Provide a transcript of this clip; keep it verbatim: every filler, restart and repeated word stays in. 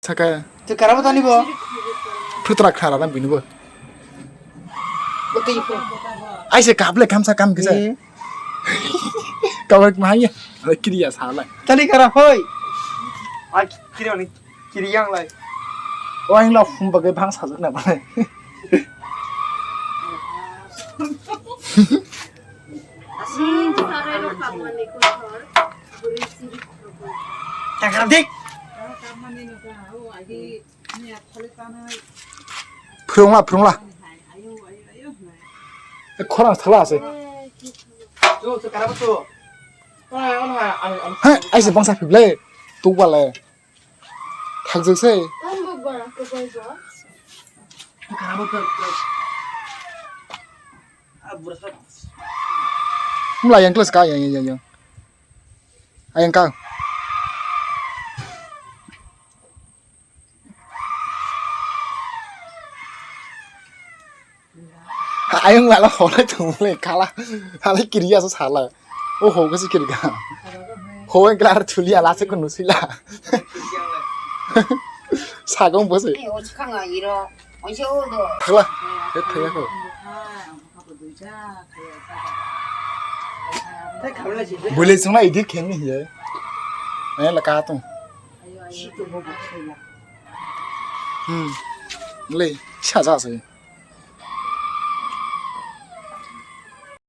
Thaka. Tu karabo tani bo. Phutra khara na bini bo. Bo tei phu. Ai se kable kamsa kam kisa. Hmm. Kabar mahanya. Kiriya sala. Tani kara hoi. Ai kiriya ni kiriya ang lai. O ang lo phum bagai bang sajak na bale. Asing sarai rok kapmani kotor. Takar dik. Phwrwngla, phwrwngla. Khorang thala ase. Hai, aise bangsa phible. Tukbale. Thakjak se. Mla yang kelas ka yang yang yang. Ayang ka. Ayang lala hole thumle kala. Hale kiriya sa sala. O ho kasi kirga. Ho en klar thulia la se kunu sila. Sagong bose. Ni o chikang a iro. Oi se o do. Thakla. E thaya ko. Bole sungna idi khen ni ye. Ayang la ka tu. Hmm. Le, sa sa se.